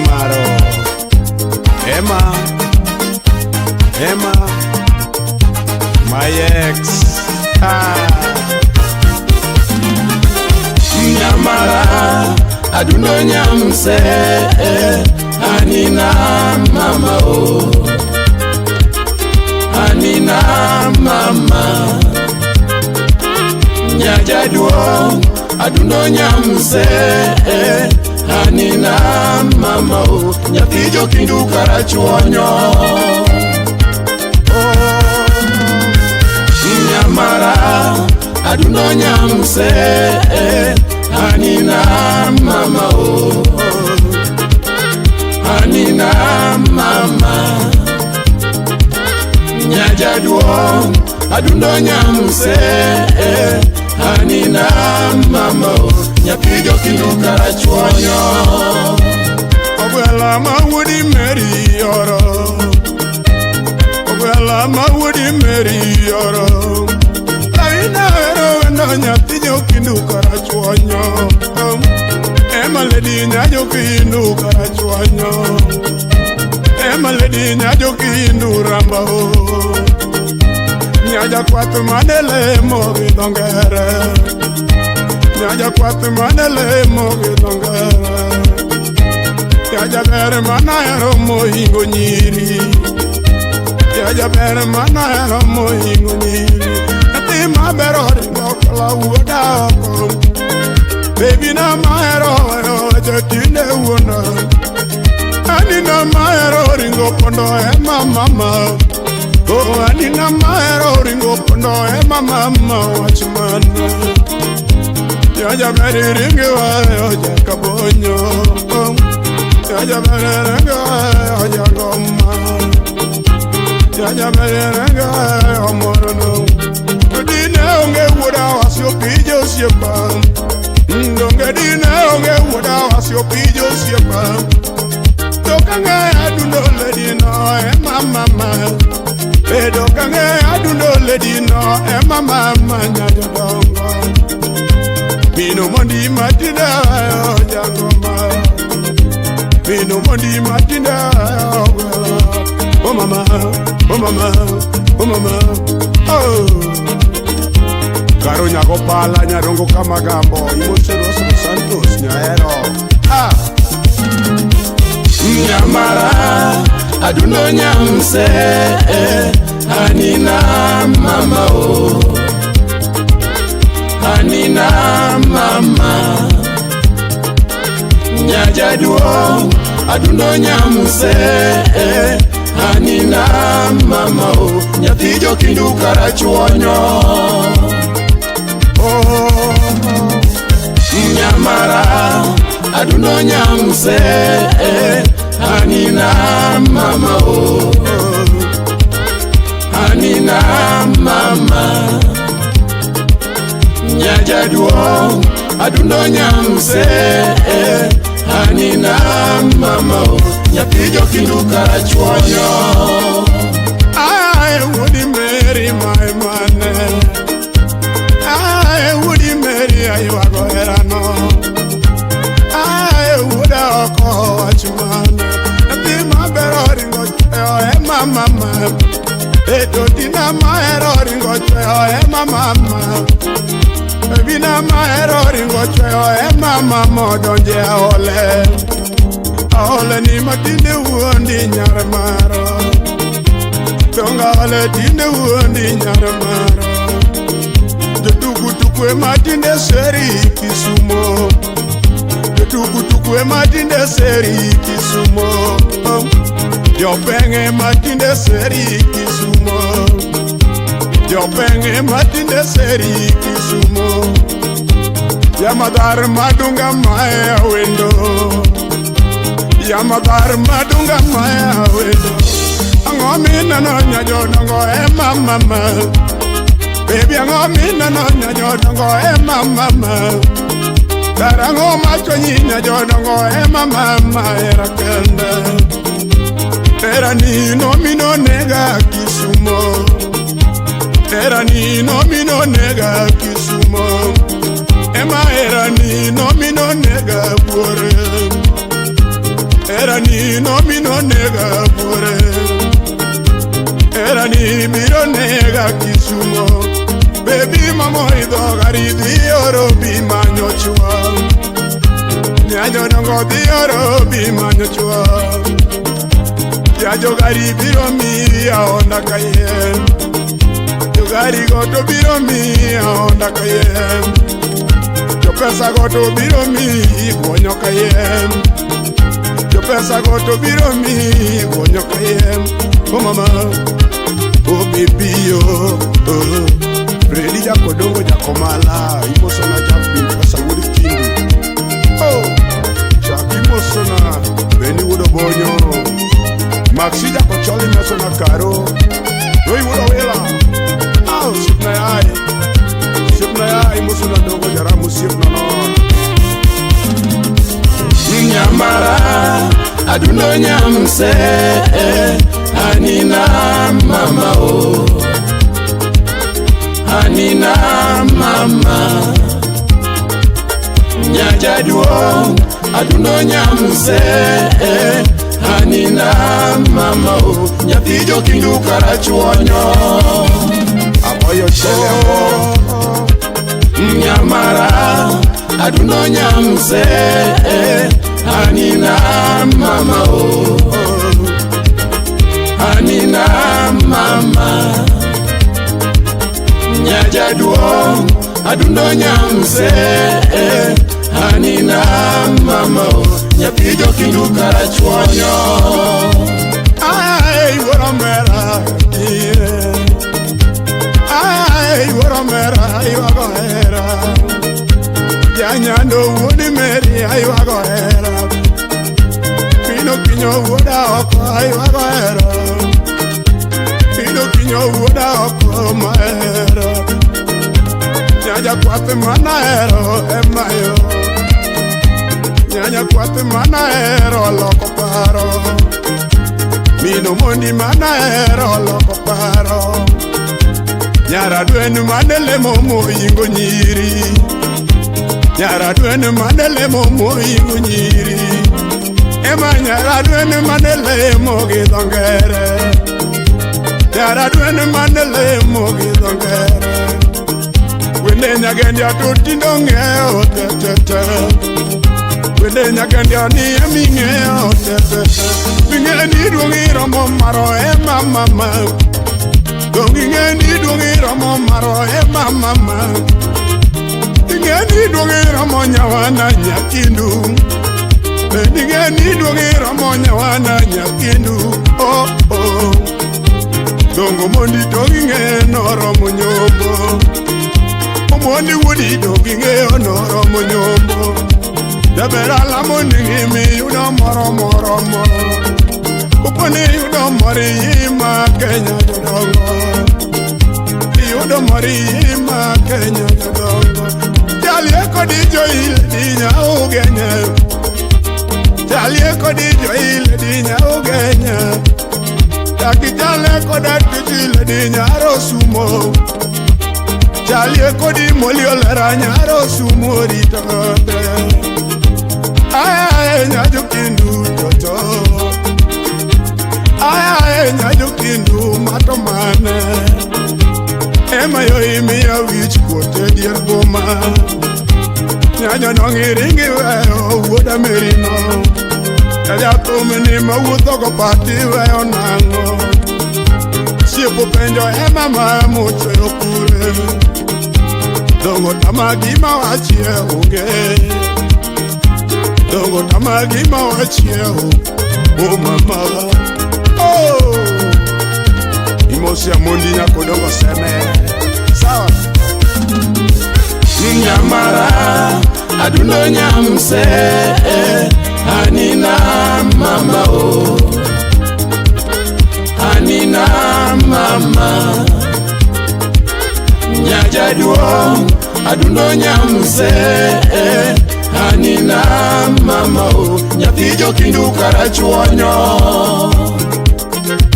Nyamaro. Emma, Emma, my ex. Ah. Nyamara adundo nyamse anina mama o anina mama nyajaduong adundo nyamse anina mama o nyathi jokindu karachuonyo Nyamara adundo nyamse anina mama o anina mama nyajaduong adundo nyamse anina mama o nyathi jokindu karachuonyo Ogwela ma wuodi Mary yoro. Ogwela ma wuodi Mary yoro. Aina ero wendo nyathi jokindu karachuonyo. Ema lady nya jokindu karachuonyo. Ema lady nya jokindu ramba o. Nyajakwath manelemo gi dho ngere. Nyajakwath manelemo gi dho ngere. Jajaber manahero mohingo nyiri. Jajaber manahero mohingo nyiri. Nyathi maber oringo kola wuoda oko. Baby na mahero weyo weche tinde wuonda. Anina mahero ringo pondo ema mama. Oh, anina mahero ringo pondo ema mama wach mana. Jajaber ringo weyo jakabonyo. Jajaber ringo weyo jagoma. Jajaber ringo weyo morono. To dine onge wuoda wasio pijo osiepa. Donge dine onge wuoda wasio pijo osiepa. To kang'eyo adundo lady no ema mama. Bedo kang'eyo adundo lady no ema mama nyajodongo. Mino mondi matinde weyo jagoma. Mino mondi matinde weyo gwela. Oh mama, oh mama, oh mama, oh. Karo nyago pala nyarongo kamagambo Imoseros Santos nyaero. Ah. Nyamara adundo nyamse anina mama o anina mama nyajaduong adundo nyamse anina mama o nyathi jokindu karachuonyo Oh. Nyamara adundo nyamse anina mama o anina mama nyajaduong adundo nyamse anina mama o nyathi jokindu karachuonyo Ae wuodi Mary my mane. Ae wuodi Mary aywago herano. Ae wuoda oko wach mane. Nyathi maber oringo chweyo ema mama. Eto dina mahero ringo chweyo ema mama. Baby na mahero ringo chweyo ema mama odonje aole. Aole ni matinde wuondi nyar maro. Donga ole tinde wuondi nyar maro. Jotuku tuku ema tinde seri Kisumo. Jotuku tuku ema tinde seri Kisumo. Jopeng' ema tinde seri Kisumo. Jopeng' ema tinde seri Kisumo. Yamadhar madunga mae awendo. Yamadhar madunga mae awendo. Ang'o mineno nyajodongo ema mama. Baby ang'o mineno nyajodongo ema mama. Karang'o machwanyi nyajodongo ema mama era kende. Era nino mino nega Kisumo. Era nino mino nega Kisumo. Ema era nino mino nega buore. Herani nomino nega buore. Herani biro nega Kisumo. Baby mama idho gari dhi oro bi manyo chwo. Nyajodongo dhi oro bi manyo chwo. Jajogari biro miya onda kayiem. Jogari go to biro miya onda kayiem. Jopesa go to biro miyi guonyo kayiem. Jopesa go to biro miyi guonyo kayiem. Oh mama, oh baby yo, oh. Fredi Jakodongo Jakomala, imosona Jack pesa wuod Kindu. Oh, Jack imosona Beni wuod Obonyo. Maxi Jakocholi mesona Karo. Roy wuod Owila. Ah, osiepna yaye. Osiepna yaye imosona Dogo Jaramu osiepna no. Nyamara adundo nyamse anina mama o anina mama nyajaduo adundo nyamse anina mama o nyathi jokindu karachuonyo Aboyo chele mo. Nyamara adundo nyamse anina mama o anina mama nyajaduo adundo nyamse anina mama o nyathi jokindu karachuonyo. Ai, wuod omera, yeah. Ai, wuod omera, aywago hera. Janyando wuod Meri, aywago hera. Pino kinyo wuoda oko, aywago hera. Pino kinyo wuoda oko, mahero. Nyanya kwath manahero ema yo. Nyanya kwath manahero loko paro. Mino mondi manahero loko paro. Nyara dwen mane lemo moingo nyiri. Nyara dwen mane lemo moingo nyiri. Ema nyara dwen mane lemo gi dho ngere. Nyara dwen mane lemo gi dho ngere. Wende nyagendia to tindo ng'eyo te te te. Wende nyagendia ni emi ng'eyo te te te. Ming'e ni duong' iromo maro ema mama. Dong ing'e ni duong' iromo maro ema mama. Ing'e ni duong' iromo nyawana nyakindu. Bende ing'e ni duong' iromo nyawana nyakindu. Oh oh. Dongo mondi to ging'e noromo nyombo. Omondi wuodi to ging'eyo noromo nyombo. Jaber alamo ni miyudo moro moromo. Koponi yudo mori ma Kenya jodongo. Iyudo mori ma Kenya jodongo. Jalie kodi joil di nyaugenya. Jalie kodi joil di nyaugenya. Dakijale koda tijile di nyaro sumo. Jalie kodi moliolera nyaro sumo ritote. Ay nyajokindu toto. Ay nyajokindu matomane. Ema yo imiya wich kuot e dier boma. Nyanyo nong'iringi weyo wuoda merino. Jathum ni mawuotho go pati weyo nang'o. Siepo penjo ema ma mochweyo kure. Dongo tama gima wachie onge. Dongo tama gima wachie onge. Oh mama. Oh. Imosi amondi nyakodongo seme. Sawa. Nyamara adundo nyamse anina mama o anina mama nyajaduo adundo nyamse anina mama o nyathi jokindu karachuonyo.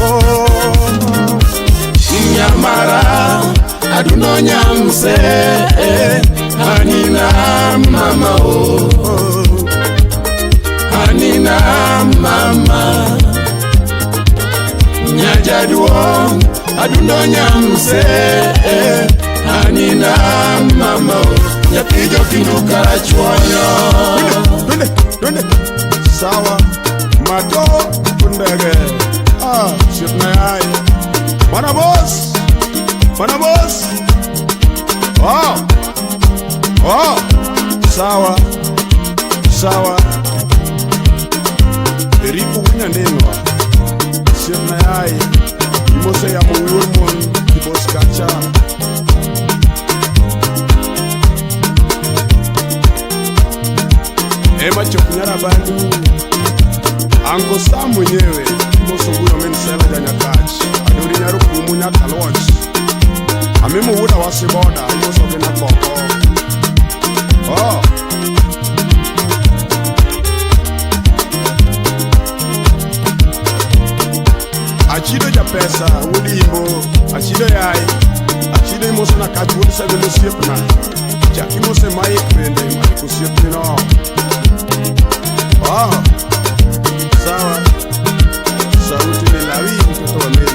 Oh. Nyamara adundo nyamse anina mama o anina mama Nyajaduong' adundo nyamse Anina mama o nyathi jokindu karachuonyo. Twende, twende, sawa. Mato kundege. Ah, osiepna yaye. Bwana boss, bwana boss. Oh, oh, sawa, sawa. Eripo wunyandingwa. Osiepna yaye. Imose yamo wuor mon gi boss kacha. Ema chop nyarabandu. Anko Sam mwenyewe imoso wuyo min sela janyakach. Adori nyaro kumu nyaka loch. Amimo wuoda wasiboda imoso gi nakoko. Oh. Achido japesa wuod Imbo, achido yai, achido imoso nakach wuod Seven osiepna. Chak imose Mike bende, Mike osiepni no. Oh. Sawa. Sauti ni Lawi mtoto wa Mary.